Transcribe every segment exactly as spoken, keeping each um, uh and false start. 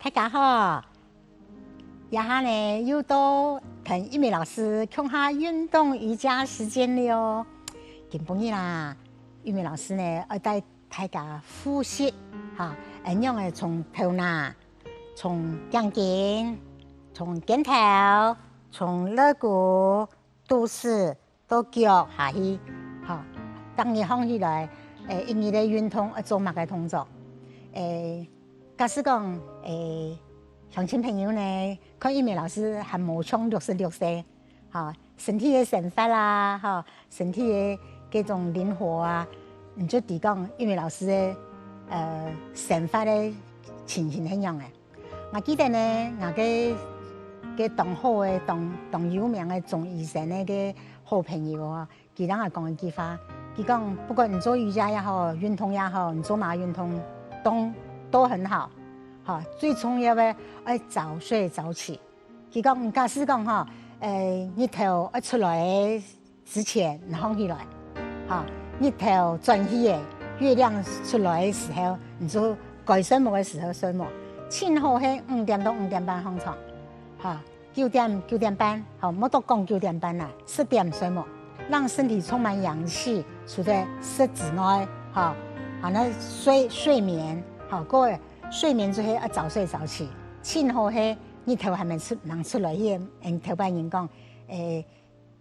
大家好，這下呢又到同玉美老師共下運動瑜伽時間了哦。今晡日啦，玉美老師呢愛帶大家複習哈，恁樣个從頭那，從頸根，從肩頭，從肋骨， 肚屎到腳下去，吼，逐日䟘起來，誒，一日个運動愛做麼个動作？誒，假使講，誒，鄉親朋友呢，看玉美老師還無像六十六歲，吼，身體个生發啊，吼，身體个這種靈活啊，你就知講玉美老師个，呃，生發个情形係仰个。 𠊎記得呢，𠊎个，个當好个，當，當有名个中醫生个，个好朋友哦，佢同𠊎講一句話，佢講，不管你做瑜伽也好，運動也好，你做麼个運動，都，都很好，哈，最重要个愛早睡早起。佢講，假使講吼，誒，日頭愛出來个 之前你䟘起來，哈，日頭轉去个，月亮出來个時候，你就該睡目个時候睡目。盡好係五點到五點半䟘床，哈，九點，九點半，好，莫多講九點半啦，十點睡目，讓身體充滿氧氣，除了食之外，哈，好，那睡，睡眠，好，各位，睡眠就係要早睡早起，盡好係日頭還吂出，吂出來个，嗯，頭擺人講，誒，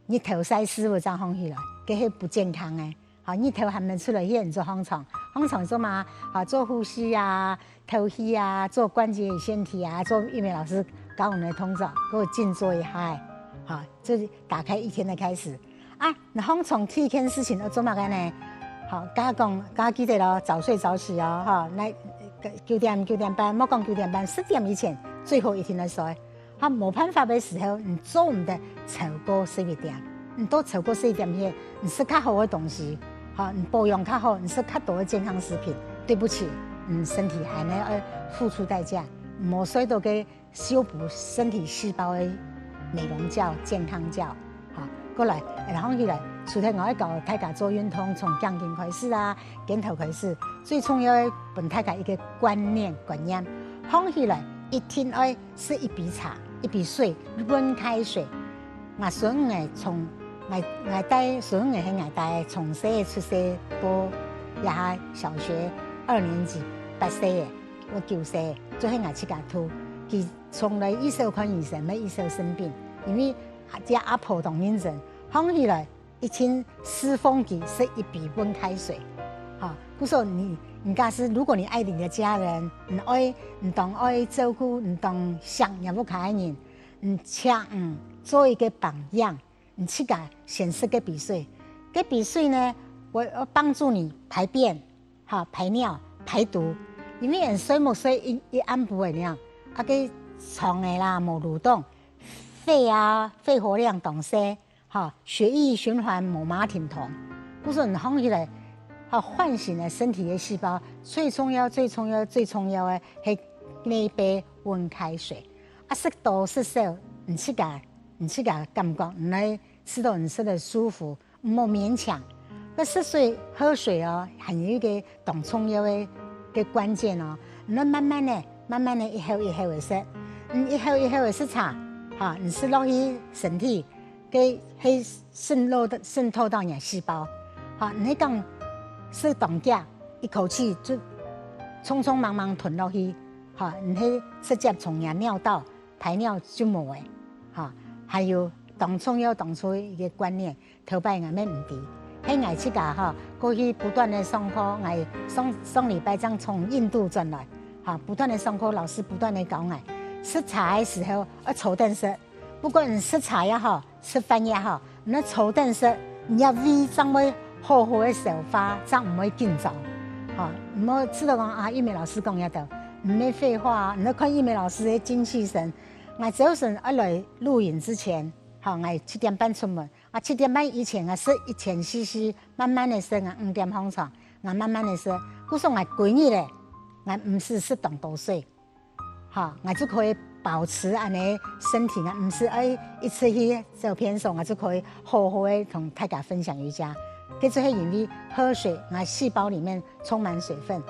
日頭曬屎朏正䟘起來，該係不健康个。好，日頭還吂出來，該你就䟘床。䟘床做麼？好，做呼吸啊，透氣啊，做關節與腺體啊，做玉美老師教𠊎等个動作，還有靜坐一下，好，就打開一天的開始。啊，你䟘床第一件事情愛做麼个呢？好，大家講，大家記得哦，早睡早起哦，哈，來，九點，九點半，莫講九點半，十點以前最好一定愛睡。 哈，無辦法个時候，你做毋得超過十一點。你到超過十一點去，你食較好个東西，哈，你保養較好，你食較多个健康食品，對不起，你身體還係愛付出代價。毋好睡到該修補身體細胞个美容覺、健康覺。 好，過來，然後起來，除了𠊎愛教大家做運動，從頸根開始啊，肩頭開始，最重要个分大家一個觀念、觀念，䟘起來一定愛食一杯茶，一杯水，溫開水。𠊎孫仔從，𠊎，𠊎帶孫仔係𠊎帶，從細个出世到這下小學二年級，八歲个，到九歲，就係𠊎自家渡。佢從來異少看醫生，乜異少生病，因為這阿婆當認真，䟘起來 一定侍奉佢食一杯溫開水。哈，故所你，你假使如果你愛你的家人，你愛，你當愛照顧，你當惜若屋下个人，你請你做一個榜樣，你自家先食該杯水。該杯水呢，會，會幫助你排便，哈，排尿、排毒。因為人睡目睡一，一暗晡个呢，啊，該腸仔啦，無蠕動，肺啊，肺活量當細， 哈，血液循環無麼停動。故所你䟘起來，哈，喚醒了身體个細胞，最重要、最重要、最重要个係那一杯溫開水。啊，食多食少，你自家，你自家感覺，你來食到你食得舒服，毋好勉強。該食水、喝水哦，還有一個當重要个，个關鍵哦。你愛慢慢个、慢慢个一口一口个食，你一口一口个食茶，哈，你食落去身體， 該係滲漏的，滲透到若細胞。哈，你係講食當遽，一口氣就匆匆忙忙吞落去，哈，你係直接從若尿道排尿就無了。哈，還有當重要當初一個觀念，頭擺𠊎乜毋知，係𠊎自家哈，過去不斷个上課，𠊎上，上禮拜正從印度轉來，哈，不斷个上課，老師不斷个教𠊎，食茶个時候愛坐等食， 不管你食茶也好，食飯也好，你愛坐等食，你个胃正會好好个消化，正毋會緊張。吼，毋好試著講啊，玉美老師講這兜，毋係廢話啊。你愛看玉美老師个精氣神。𠊎朝晨愛來錄影之前，吼，𠊎七點半出門，啊，七點半以前啊，食一千C C，慢慢个食啊，五點䟘床，啊，慢慢个食。故所𠊎歸日咧，𠊎毋使食當多水。 吼，𠊎就可以保持恁呢身體，𠊎毋使愛一直去走偏鋒，𠊎就可以好好个同大家分享瑜伽。這就係因為喝水，𠊎細胞裡面充滿水分。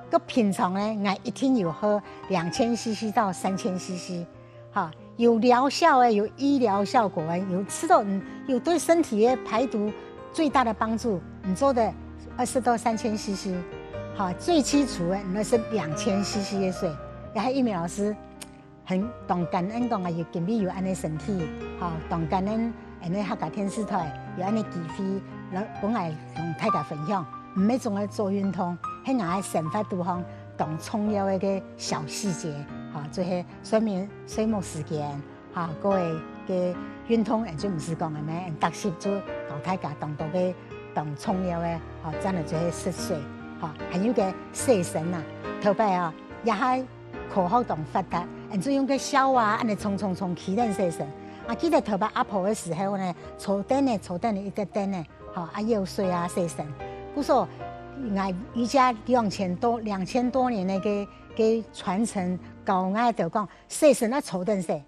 个平常呢，𠊎一定有喝兩千C C到三千C C，哈，有療效个，有醫療效果个，有吃到，嗯，有對身體个排毒最大的幫助，你做得二十到三千C C，哈，最基礎个，你係兩千C C个水，也還玉美老師很當感恩講啊，有今日有恁呢身體，哈，當感恩恁呢客家電視台有恁呢機會，來分𠊎同大家分享。毋係總愛做運動，係𠊎个生活肚項當重要个个小細節，哈，就係睡眠、睡目時間，哈，各位个運動，就毋使講个咩，逐集就教大家當多个當重要个，哈，真个就係食水，哈，還有个洗身啊，頭擺啊，也還科學當發達，恁就用个簫啊，恁呢沖沖沖，起等洗身。啊，記得頭擺阿婆个時候呢，坐凳呢，坐凳呢，一隻凳呢， 吼，啊，舀水啊，洗身。故所，𠊎以前兩千多、兩千多年个个个傳承，教𠊎兜講，洗身愛坐等洗，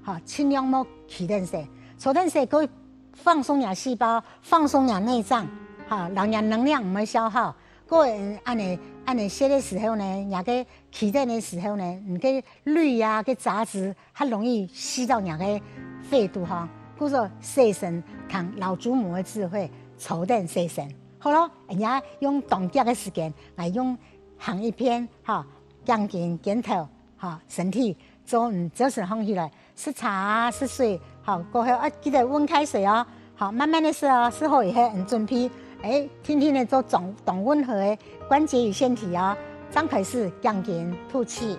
吼，盡量莫起等洗。坐等洗，可以放鬆若細胞，放鬆若內臟，吼，讓若能量毋會消耗。過，嗯，恁呢，恁呢歇个時候呢，若个起等个時候呢，你个 氯啊，个雜質，較容易吸到若个肺肚吼。故所洗身，聽老祖母个智慧，坐等洗身。好咯，人家用當遽个時間，來用行一遍，吼，頸根、肩頭，吼，身體，做，嗯，朝晨䟘起來，食茶啊，食水，吼，過後愛記得溫開水哦。 好，慢慢的食哦，食好以後，你準備，哎，定定个做當當溫和个關節與腺體哦。張開始，頸根吐氣，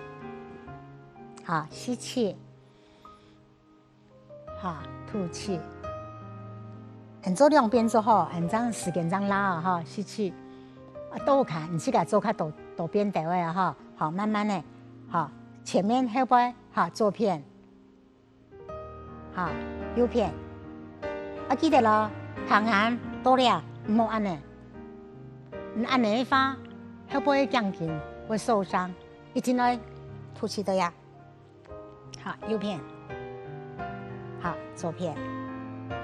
好，吸氣，好，吐氣。你做兩遍做好，你正時間正拉哦，哈，吸氣。啊，都有看，你自家做較多多遍个啊，哈。好，慢慢的，好，前面後背，好，左片， 好，右片。啊，記得咯，拍眼到了，毋好恁呢。你恁呢个話，後背个頸根會受傷，一定愛吐氣个呀。好，右片。好，左片。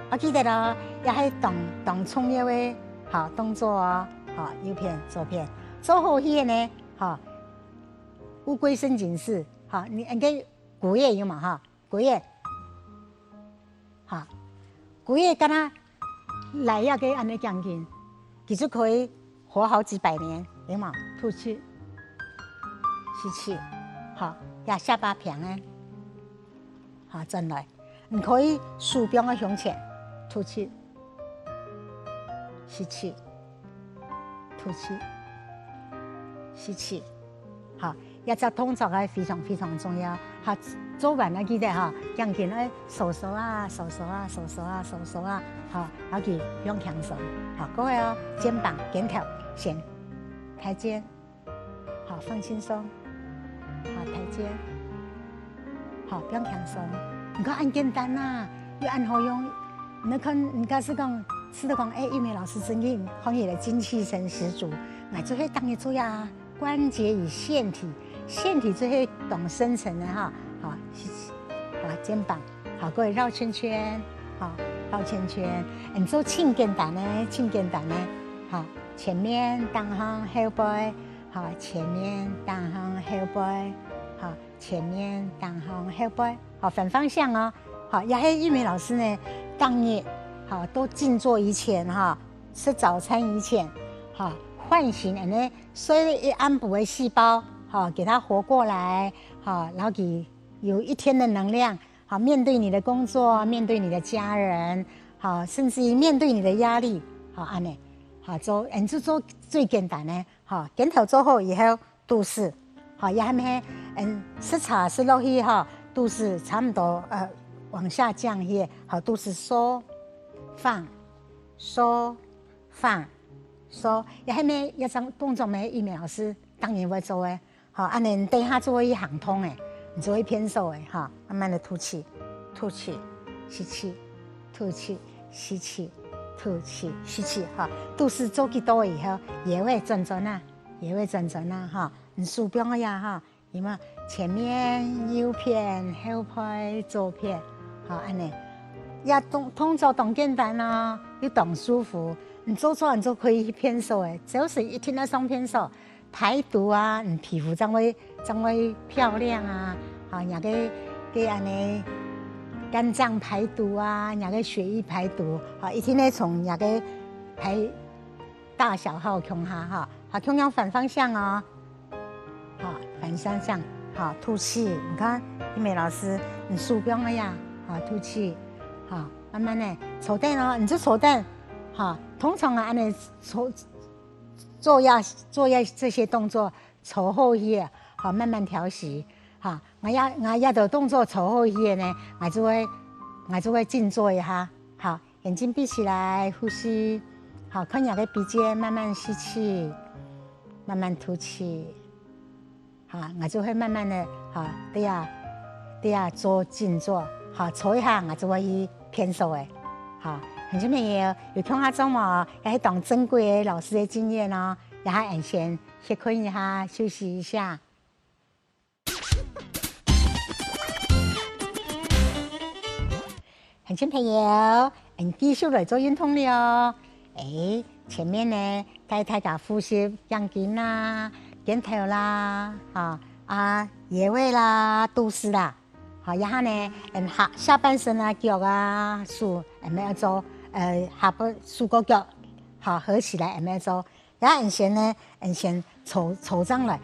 啊，記得咯，也係當當重要个，好，動作哦。好，右片、左片，做好去个呢，好，烏龜伸緊式，好，你應該 龜仔有嘛哈，龜仔，哈，龜仔敢若拉這个恁呢頸根，佢就可以活好幾百年，有嘛？吐氣，吸氣，哈，這下巴平个，哈，轉來，你可以手放在胸前，吐氣，吸氣， 吐氣，吸氣。好，這隻動作啊非常非常重要。好，做完啊記得哈，頸根愛收收啊，收收啊，收收啊，收收啊，好，然後佢放輕鬆。好，各位哦，肩膀、肩頭先抬肩，好，放輕鬆，好，抬肩。 好，放輕鬆。你看恁簡單啊，又恁好用。你看，人家係講，係都講，哎，玉美老師真的看起來精氣神十足。𠊎就係當日做呀，關節與腺體，腺體就係當深層个哈。好，吸氣，好，肩膀，好，各位繞圈圈，好，繞圈圈。你做盡簡單个，盡簡單个，好，前面、當項、後背，好，前面、當項、後背，好， 前面、當項、後背，好，反方向哦。好，這係玉美老師呢，當日，好，都靜坐以前哈，吃早餐以前，好，喚醒恁呢睡了一暗晡个細胞，好，給它活過來，好，然後佢有一天的能量，好，面對你的工作，面對你的家人，好，甚至於面對你的壓力，好，恁呢，好，做，嗯，就做最簡單个，好，肩頭做好以後， 肚屎，好，也還係，嗯，食茶食落去哈，肚屎差不多，呃，往下降去，好，肚屎收，放，收，放，收，也還係，這張動作係玉美老師當日會做个，好，恁呢等下做一行動个，你做一片手个哈，慢慢的吐氣，吐氣，吸氣，吐氣，吸氣，吐氣，吸氣，哈，肚屎做幾多以後，也會轉轉啊，也會轉轉啊，哈。 你手放个呀哈，有無？前面、右片、後背、左片，好，恁呢。也動動作當簡單哦，又當舒服。你做做，你就可以去便所个，就是一定愛上便所，排毒啊，嗯，皮膚正會正會漂亮啊，吼，若个个恁呢肝臟排毒啊，若个血液排毒，吼，一定愛從若个排大小號共下吼，好，共樣反方向哦，好，反方向，好，吐氣，你看，一美老師，你手放个呀，好，吐氣，好，慢慢的坐等哦，你就坐等，好，通常啊，恁呢坐坐下坐下這些動作，坐好去，好，慢慢調息，好，𠊎這𠊎這兜動作坐好去呢，𠊎就會𠊎就會靜坐一下，好，眼睛閉起來，呼吸，好，看若个鼻尖慢慢吸氣，慢慢吐氣，好，𠊎就會慢慢的，好，對啊，對啊，做靜坐，好，坐一下，𠊎就會去便所个，好，鄉親朋友，有共下做無？也係當珍貴个老師个經驗哦，也還恁先歇睏一下，休息一下。鄉親朋友，𠊎繼續來做運動了哦。誒，前面呢，帶大家呼吸肩頸啦、肩頭啦，哈啊，腰仔啦、肚屎啦。好，這下呢，嗯下下半身啊、腳啊、手，嗯，愛做，呃，下半手个腳，好，合起來，嗯，愛做。 也恁先呢，恁先坐坐正來，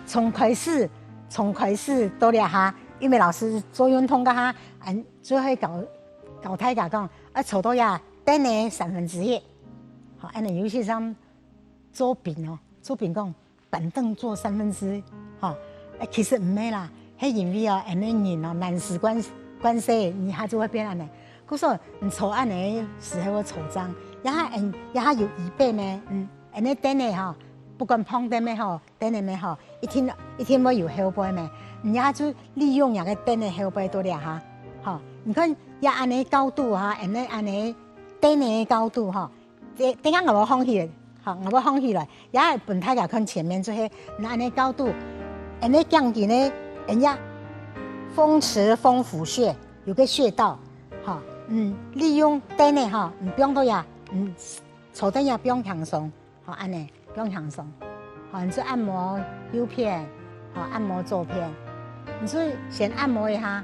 從開始，從開始到這下，因為老師做運動个哈，恁就會教教大家講，愛坐到這凳仔三分之一。好，恁呢尤其像做兵哦，做兵講板凳坐三分之一，吼，誒，其實毋係啦，係因為哦，恁呢人哦，懶屍慣慣勢，你下就會變恁呢。故所你坐恁呢時候會坐正，也還也還有椅背呢，嗯。 恁呢凳仔吼，不管膨凳也好，凳仔也好，一定一定會有後背咩。你也就利用這个凳仔後背到這下，吼，你看也恁呢高度哈，恁呢恁呢凳仔个高度吼，這等下𠊎會放起來，吼，𠊎會放起來，也分大家看前面就係恁呢高度，恁呢頸根呢，恁呢風池風府穴有個穴道，吼，嗯，利用凳仔吼，你放到這，嗯，坐凳仔放輕鬆。 好，恁呢，放輕鬆。好，你就按摩右片，好，按摩左片，你就先按摩一下，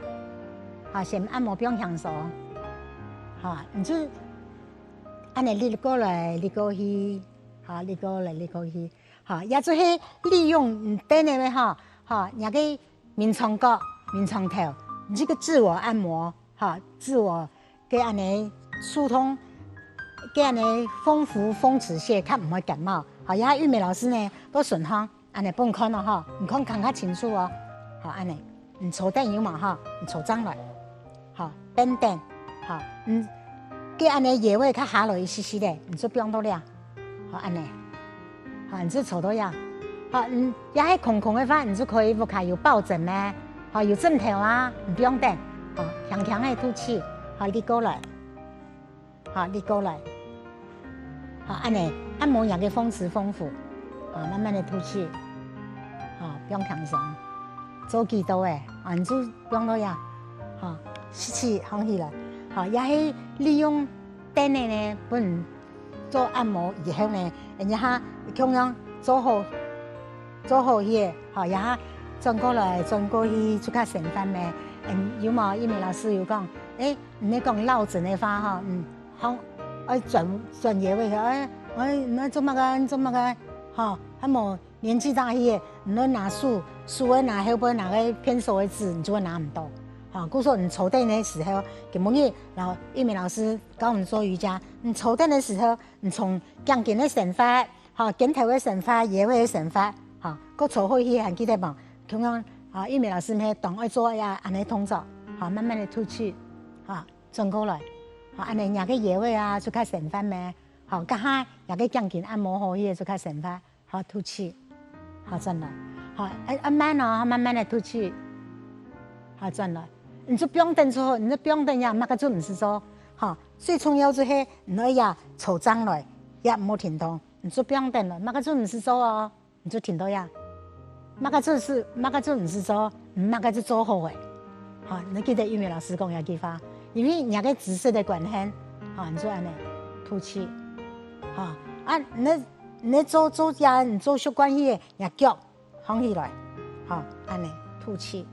好，先按摩放輕鬆，好，你就恁呢立過來，立過去，好，立過來，立過去，好，也就係利用你凳仔个吼，好，若个眠床角、眠床頭，你這個自我按摩，好，自我 个恁呢疏通，个恁呢風府風池穴，較毋會感冒。好，也玉美老師呢，都順行，恁呢分看哦吼，你看看較清楚哦。好，恁呢，你坐凳有無吼？你坐正來，好，變凳，好，嗯，个恁呢腰仔較下落一息息个，你就放到這。 好，恁呢，好，你就坐到這。好，嗯，也係空空个話，你就可以屋下有抱枕咩？好，有枕頭啊，你放等。好，輕輕个吐氣，好，立過來，好，立過來。好，恁呢，按摩若个風池風府，好，慢慢个吐氣，好，放輕鬆，做幾到个，啊，你就放到這，好，吸氣，放起來，好，也係利用凳仔呢，分 做按摩以後呢，人家哈共樣做好做好去，吼，也哈轉過來轉過去就較生活咩。嗯，有無？玉美老師有講，誒，你講落枕个話吼，嗯，好，愛轉轉腰个，誒，誒，你愛做麼个？你做麼个？吼，還無年紀大去个，你愛拿手，手愛拿後背拿个便所个紙，你就會拿毋到。吼，故所你坐凳个時候，今晡日老玉美老師教你做瑜伽，你坐凳个時候， 你從頸根个生活，吼，肩頭个生活，腰个生活，吼，各坐好去還記得無？共樣，吼，玉美老師乜當愛做呀，恁呢動作，吼，慢慢个吐氣，吼，轉過來，吼，恁呢若个腰个啊，就較生活咩，吼，該下若个頸根按摩好，佢就較生活，吼，吐氣，吼，轉來，吼，愛愛慢哦，慢慢个吐氣，吼，轉來，你就放等就好，你就放等呀，麼个就毋使做，吼，最重要就係你愛呀坐正來，也毋好停動。 你就放等了，麼个就毋使做哦，你就停到呀。麼个就係，麼个就毋使做，麼个就做好个。好，你記得玉美老師講這句話，因為若个姿勢个關係，好，你就恁呢吐氣，好，啊，你你做做這，你做習慣去，若腳䟘起來，好，恁呢吐氣，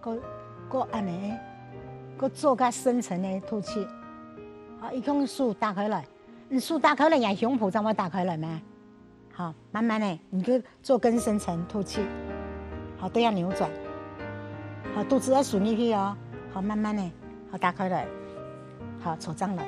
過過恁呢，過做較深層个吐氣，好，一共手打開來，你手打開來，若胸脯正會打開來咩？好，慢慢的，你就做更深層吐氣，好，對啊，扭轉，好，肚子愛收入去哦，好，慢慢的，好，打開來，好，坐正來，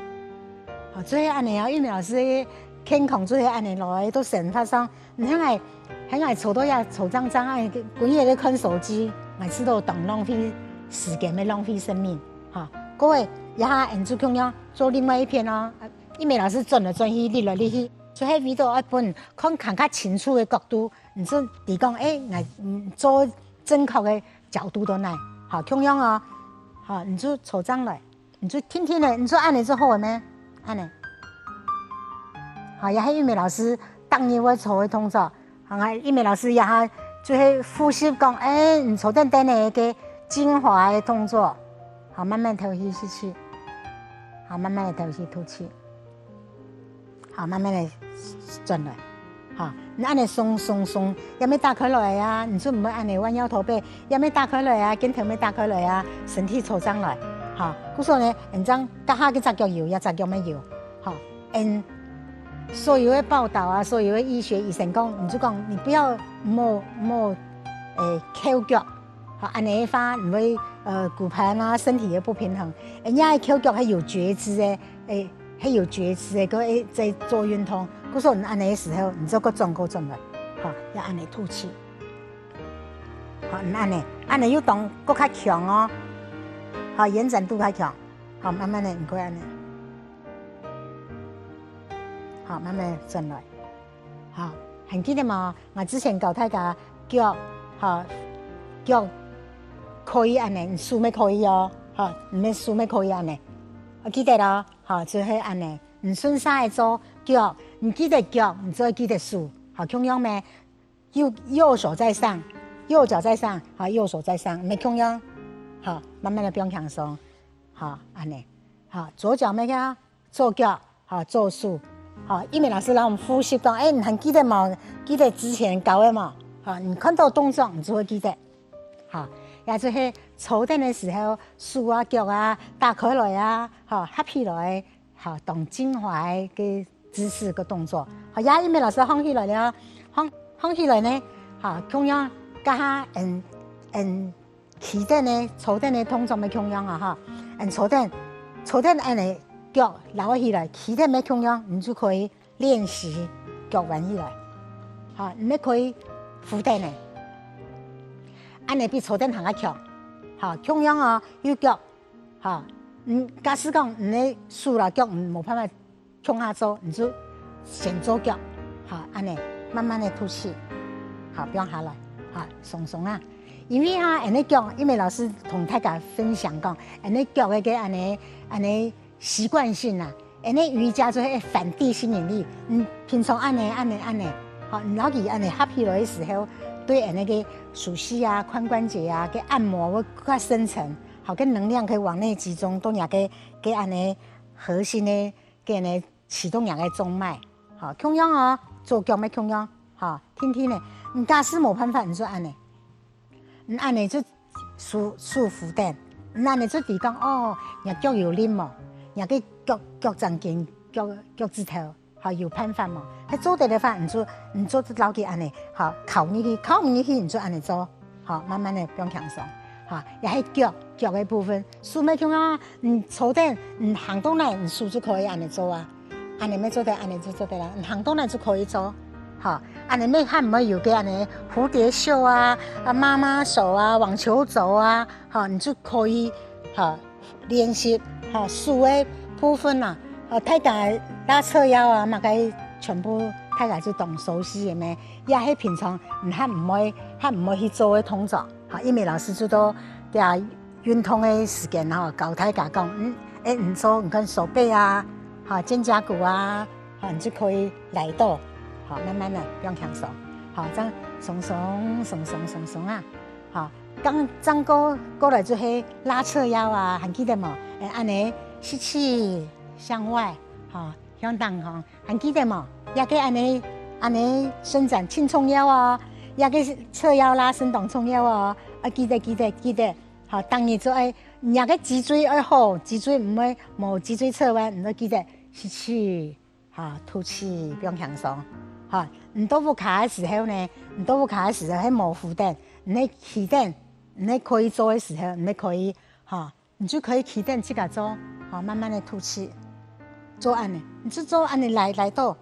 好，就係恁呢哦，玉美老師健康就係恁呢來，都生活上 你還愛，還愛坐到遐坐正正，哎，歸日在看手機，𠊎知道當浪費時間，也浪費生命，哈。各位，這下𠊎就共樣做另外一片哦。啊，玉美老師轉來轉去，立來立去，就係為著愛分看更加清楚个角度，你就知講，哎，𠊎，嗯，做正確个角度在哪，好，共樣哦，好，你就坐正來。 你就定定仔，你就恁呢就好了咩？恁呢。好，這係玉美老師逐日會做个動作。好，玉美老師這下就係複習講，哎，你坐等等仔个精華个動作。好，慢慢敨氣，吸氣。好，慢慢仔敨氣，吐氣。 好，慢慢仔轉來。好，你恁呢鬆鬆鬆，也毋會打開來啊，你就毋會恁呢彎腰駝背，也毋會打開來啊，肩頭毋會打開來啊，身體坐正來。好，故所呢，𠊎正這下該隻腳有，這隻腳無有。好，嗯，所有个報導啊，所有个醫學醫生講，你就講你不要莫莫，誒，翹腳。 好，恁呢个話，你會，呃，骨盆啊，身體个不平衡。人家个翹腳係有覺知个，誒，係有覺知个，佢會在做運動。故所你恁呢个時候，你就過轉過轉來，好，要恁呢吐氣。好，你恁呢，恁呢又當過較強哦。好，延展度較強。好，慢慢的，你過恁呢。好，慢慢地轉來。 好，還記得無？𠊎之前教大家腳，好，腳可以恁呢，你手乜可以哦，好，你乜手乜可以恁呢。啊，記得哦，好，就係恁呢，你順續个做腳，你記得腳，你就會記得手，好，共樣咩？右，右手在上，右腳在上，好，右手在上，你乜共樣，好，慢慢的放輕鬆，好，恁呢，好，左腳乜个 左腳，好，左手，好，玉美老師摎𠊎複習講，誒，你還記得無？記得之前教个無？好，你看到動作，你就會記得。好，也就係坐等个時候，手啊、腳啊打開來啊，好，合起來，好，當精華个姿勢个動作。好，呀，玉美老師䟘起來了，䟘，䟘起來呢，好，共樣，加下，嗯，嗯， 企等呢，坐等呢，動作乜共樣啊，哈。嗯，坐等，坐等恁呢，腳撈起來，企等乜共樣，你就可以練習腳彎起來。好，你乜可以扶等呢。恁呢比坐等還較強。好，共樣哦，右腳。好，嗯，假使講你个手啦腳，嗯，無辦法 共下做，你就先做腳，好，恁呢，慢慢的吐氣，好，放下來，好，鬆鬆啊。因為哈，恁呢腳，玉美老師同大家分享講，恁呢腳个个恁呢，恁呢習慣性啊，恁呢瑜伽就係反地心引力，嗯，平常恁呢，恁呢，恁呢，好，你摎佢恁呢合起來个時候，對恁呢个手膝啊、髖關節啊，个按摩會較深層，好，个能量可以往內集中，到若个，个恁呢核心个，个恁呢 啟動若个中脈。好，共樣哦，左腳乜共樣，好，定定仔。你假使無辦法，你就恁呢，你恁呢就舒，舒服等，你恁呢就知講，哦，若腳有力無？若个腳，腳掌根，腳，腳趾頭，好，有辦法無？係做得个話，你就，你就摎佢恁呢，好，靠入去，靠毋入去，你就恁呢做。 好，慢慢的放輕鬆。好，也係腳，腳个部分，手乜共樣啊，你坐等，你行到哪，你手就可以恁呢做啊。恁呢乜做得，恁呢就做得啦，你行到哪就可以做。好，恁呢乜還毋會有个恁呢蝴蝶袖啊，啊，媽媽手啊，網球肘啊，好，你就可以，好， 練習，吼，手个部分啊，吼，大家拉扯腰啊，麼个全部大家就當熟悉个咩，也係平常你還毋會，還毋會去做个動作。吼，因為老師就到這運動个時間吼，教大家講，嗯，誒，你做，你看手背啊，吼，肩胛骨啊，吼，你就可以拉到，吼，慢慢的放輕鬆，吼，這樣鬆鬆鬆鬆鬆鬆啊。 吼，剛，正過，過來就係拉扯腰啊，還記得無？誒，恁呢，吸氣向外，吼，向頂吼，還記得無？這个恁呢，恁呢伸展盡重要哦，這个側腰拉伸當重要哦。啊，記得，記得，記得，好，當日做愛，若个脊椎愛好，脊椎毋會無脊椎側彎，你愛記得吸氣，好，吐氣，放輕鬆。好，你到屋下个時候呢，你到屋下个時候，係無扶等，你愛企等，你愛可以做个時候，你愛可以，好， 你就可以企等自家做，好，慢慢的吐氣，做恁呢，你就做恁呢來來到，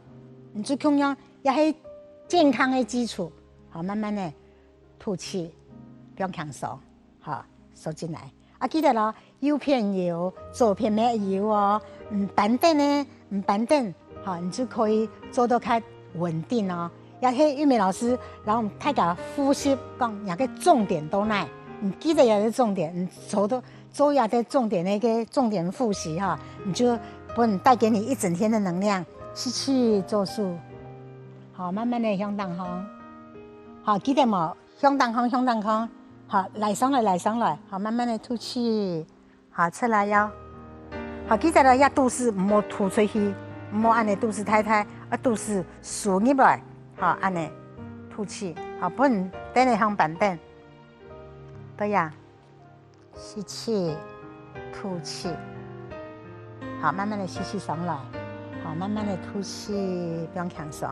你就共樣也係健康的基礎，好，慢慢的吐氣，放輕鬆，好，收進來。啊，記得咯，右片有，左片乜有哦，嗯，板凳呢，嗯，板凳，好，你就可以做到較穩定哦。也係玉美老師，然後大家複習講，若个重點到哪，你記得這个重點，你做到 做這个重點个重點複習哈，你就分帶給你一整天的能量，吸氣做數，好，慢慢的向頂項，好，記得無？向頂項，向頂項，好，來上來，來上來，好，慢慢的吐氣，好，出來喲。好，記得了，這肚屎毋好凸出去，毋好恁呢肚屎大大，啊，肚屎收入來，好，恁呢吐氣，好，分等下向板凳，對呀。 吸氣，吐氣。好，慢慢的吸氣上來，好，慢慢的吐氣，放輕鬆。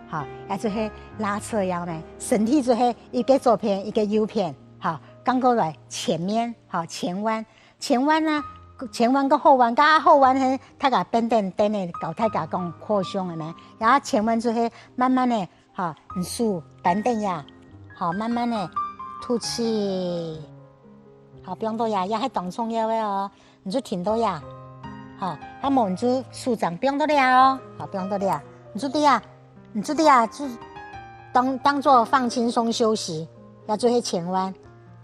好，也就係拉側腰呢，身體就係一个左片，一个右片，好，摃過來前面，好，前彎，前彎啊，前彎个後彎，个後彎係大家板凳等下教大家講擴胸个呢，然後前彎就係慢慢的 好，你手扳等呀，好，慢慢的吐氣。好，放到呀，也係當重要个哦。你就停到呀，好，啊無你就手掌放到這哦，好，放到這。你就這啊，你就這啊，就當當做放輕鬆休息，也就係前彎。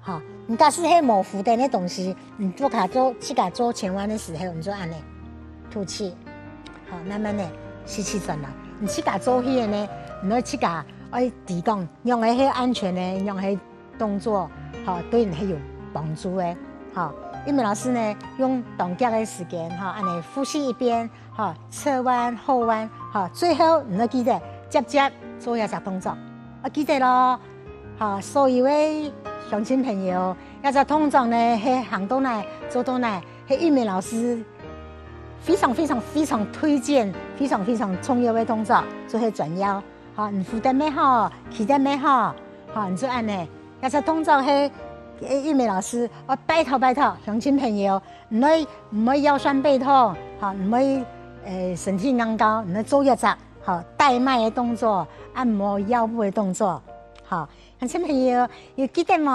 好，你假使係無扶等个東西，你做卡做自家做前彎个時候，你就恁呢，吐氣，好，慢慢的吸氣轉來。你自家做起个呢，你愛自家愛知講，仰个係安全个，仰个係動作，好，對你係有幫助个。好，玉美老師呢，用當遽个時間，哈，恁呢複習一遍， 好，側彎、後彎，好，最後你愛記得接接做這隻動作，愛記得咯。好，所有个鄉親朋友，這隻動作呢係行到哪、做到哪，係玉美老師非常非常非常推薦、非常非常重要个動作，就係轉腰。好，你扶等乜好，企等乜好，好，你就恁呢。這隻動作係，欸，玉美老師，我拜託拜託鄉親朋友， 毋會毋會腰痠背痛，哈，毋會呃身體硬膏，你愛做一隻哈帶脈个動作，按摩腰部个動作，哈。鄉親朋友有記得無？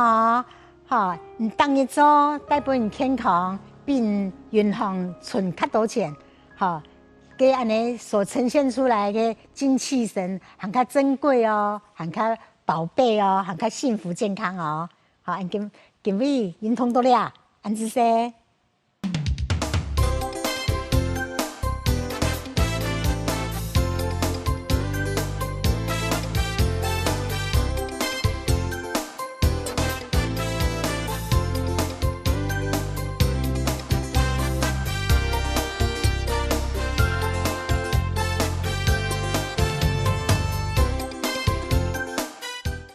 哈，你逐日做，帶分你健康，比銀行存較多錢，哈，个恁呢所呈現出來个精氣神，還較珍貴哦，還較寶貝哦，還較幸福健康哦。好，恁今今晡日運動到這，恁仔細。